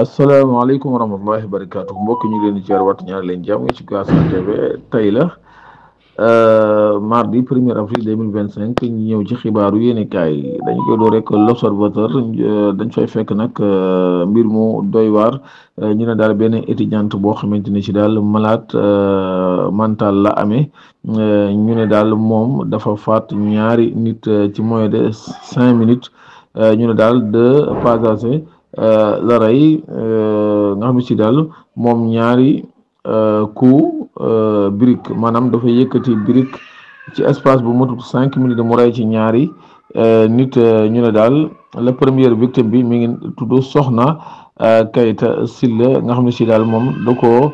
asalaamaaleykum wa rahmatullahi wa barakaatu mbokk ñu ngi leen di ziar waxtu ñaar leen jàmm ci Gassane TV tey la mardi 1er avril 2025 ñu ñëw ci xibaaru yéenekaay yi dañu koy door rek l'observateur dañ fay fekk nag mbir mu doy waar ñu ne daal benn étudiante boo xamante ni ci daal malade mental la amee ñu ne daal moom dafa faat ñaari nit ci moins de 5 minutes ñu ne daal deux passagers la rey nga xam ne si daal moom ñaari coup brique maanaam dafa yëkkati brique ci espace bu matut 5 minutes mu rey ci ñaari nit ñu ne daal la première victime bi mi ngi tudd Soxna Kayta Silla nga xam ne si daal moom da ko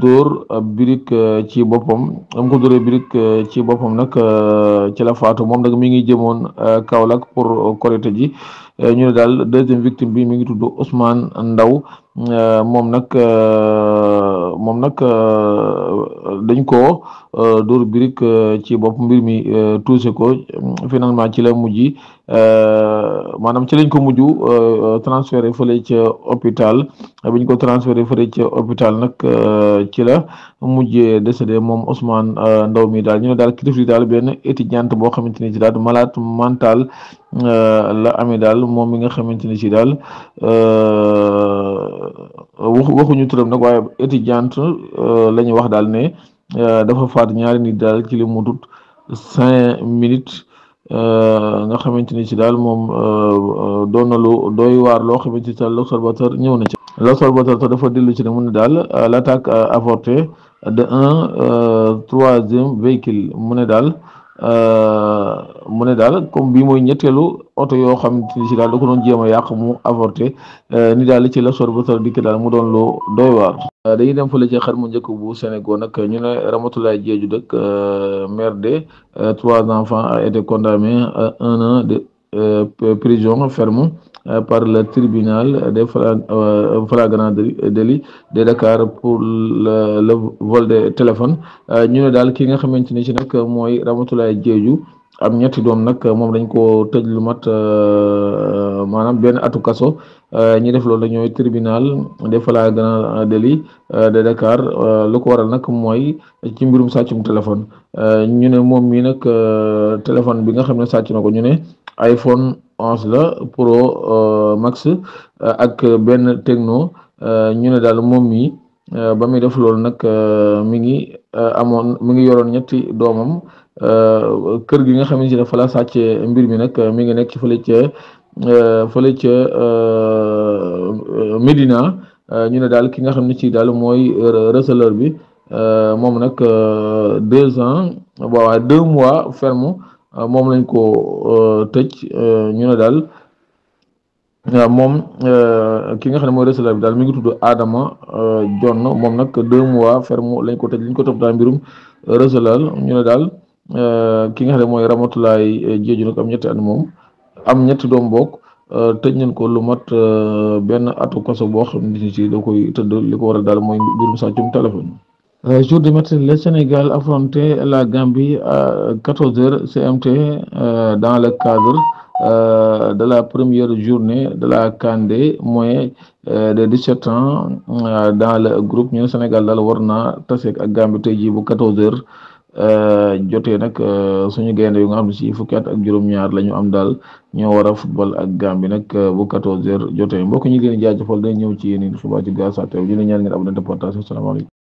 dóor brique ci boppam am ko dóoree brique ci boppam nag ci la faatu moom nag mi ngi jëmoon Kaolack pour Korité ji ñu ne daal deuxième victime bi mi ngi tudd Ousmane Ndaw moom nag dañ ko dóor brique ci bopp mbir mi touché ko finalement ci la mujj maanaam ci lañ ko mujj transféré fële ca hôpital biñ ko transféré fële ca hôpital nag ci la mujjee décédé moom Ousmane Ndaw mi daal ñu ne daal kilif li daal benn étudiante boo xamante ni ci daal malade mental la amee daal moom mi nga xamante ni ci daal waxuñu turam nag waaye étudiante la ñuy wax daal ne dafa faat ñaari nit daal ci li mu tut 5 minutes nga xamante ni ci daal moom doon na lu doy waar loo xamante ni daal l'observateur ñëw na ci l'observateur te dafa dellu ci ne mu ne daal l'attaque avortée de un troisième véhicule mu ne daal comme bii mooy ñetteelu oto yoo xamante ni si daal da ko doon jéem a yàq mu avorté ni daal ci l'observateur dikk daal mu doon lu doy waar. dañuy dem fële ci xar mu njëkk bu Sénégal nag ñu ne Ramatoulaye Diédhiou dëkk mère de 3 enfants a été condamné à 1 an de prison ferme par le tribunal des flagrants délits de Dakar pour le vol de téléphone ñu ne daal ki nga xamante ni si nag mooy Ramatoulaye Diédhiou am ñetti doom nag moom dañ ko tëj lu mat maanaam benn atu kaso ñi def loolu ñooy tribunal des flagrants délits de Dakar lu ko waral nag mooy ci mbirum sàccum téléphone ñu ne moom mii nag téléphone bi nga xam ne sàcc na ko ñu ne iPhone 11 la Pro Max ak benn Tecno ñu ne daal moom mii ba muy def loolu nag mi ngi yoroon ñetti doomam kër gi nga xam ne si dafa la sàcce mbir mi nag mi ngi nekk fële ca Médina ñu ne daal ki nga xam ne ci daal mooy receleur bi moom nag 2 ans waaw 2 mois ferme moom lañ ko tëj ñu ne daal moom ki nga xam ne mooy receleur bi daal mi ngi tudd Adama John moom nag 2 mois ferme lañ ko tëj liñ ko topp daal mbirum receleur ñu ne daal ki nga xam ne mooy Ramatoulaye Diédhiou nag am ñetti at moom am ñetti doom bokk tëj nañ ko lu mat benn atu kaso boo xam ne ci da koy tëdd li ko waral daal mooy mbirum sàccum téléphone. Jour du match, le Sénégal affrontait la Gambie à 14h CMT dans le cadre de la première journée de la CAN des moins de 17 ans dans le groupe ñu ne Sénégal daal war naa tase ak Gambie tey jii bu 14h jotee nag suñu gaynde yu nga xam ne si fukki at ak juróom-ñaar la ñu am daal ñoo war a football ak Gambie nag bu 14h jotee mbokk ñi leen jaajëfal dañ ñëw ci yeneen xibaar ci Gassane TV ñu ne ñaan ngeen abonné te partage. Asalaamaaleykum.